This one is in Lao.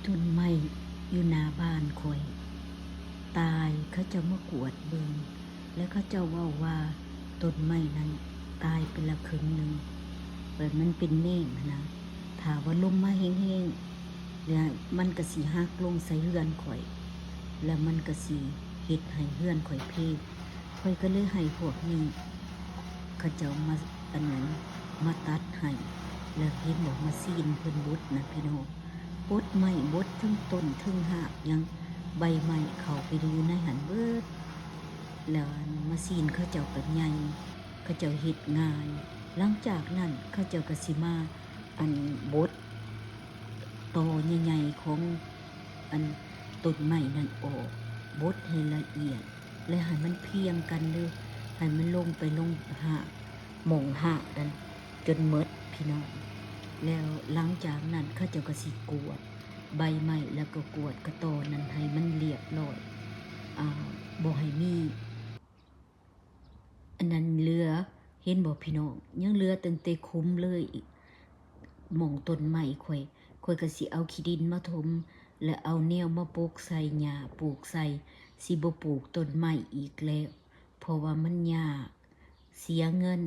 ຕົ້ນໄມ້ຢູ່ໜ້າບ້ານຂ້ອຍຕາຍ ເຂົາເຈົ້າມາກວດເບິ່ງ ແລະເຂົາເຈົ້າເວົ້າວ່າຕົ້ນໄມ້ນັ້ນຕາຍໄປລະເຄິ່ງໜຶ່ງ ແບບມັນເປັນແມງຫັ້ນນະ ຖ້າວ່າລົມມາແຮງໆ ແລ້ວມັນກະຊິຫັກລົງໃສ່ເຮືອນຂ້ອຍ ແລ້ວມັນກະຊິເຮັດໃຫ້ເຮືອນຂ້ອຍເພ. ຂ້ອຍກະເລີຍໃຫ້ພວກນີ້ ເຂົາເຈົ້າມາ ອັນນັ້ນ ມາຕັດໃຫ້ ແລ້ວເຫັນບໍ່ ມາຊີນເພິ່ນບົດນະພີ່ນ້ອງ ບົດໄມ້ ບົດເທິງຕົ້ນເທິງຮາກຫຍັງ ໃບໄມ້ເຂົ້າໄປຢູ່ໃນຫັ້ນເບິດ ແລ້ວມາຊີນເຂົາເຈົ້າກະໃຫຍ່ ເຂົາເຈົ້າເຮັດງ່າຍ ຫຼັງຈາກນັ້ນເຂົາເຈົ້າກະຊິມາ ອັນ ບົດ ຕໍໃຫຍ່ໆຂອງ ອັນ ຕົ້ນໄມ້ນັ້ນອອກ ບົດໃຫ້ລະອຽດ ແລະໃຫ້ມັນພຽງກັນເລີຍ ໃຫ້ມັນລົງໄປລົງຮາກ ໝ່ອງຮາກນັ້ນຈົນໝົດພີ່ນ້ອງ ແລ້ວຫຼັງຈາກນັ້ນເຂົາເຈົ້າກະຊິກວດໃບໄມ້ ແລ້ວກະກວດກະຕໍນັ້ນໃຫ້ມັນລຽບລ້ອຍ ອາ ບໍ່ໃຫ້ມີ ອັນນັ້ນເຫຼືອ ເຫັນບໍ່ພີ່ນ້ອງ ຍັງເຫຼືອຕັ້ງແຕ່ຂຸມເລີຍ ໝ່ອງຕົ້ນໄມ້ຂ້ອຍ ຂ້ອຍກະຊິເອົາຂີ້ດິນມາຖົມ ແລະເອົາແນວມາປົກໃສ່ ຫຍ້າປູກໃສ່ ຊິບໍ່ປູກຕົ້ນໄມ້ອີກແລ້ວ ເພາະວ່າມັນຍາກ ເສຍເງິນ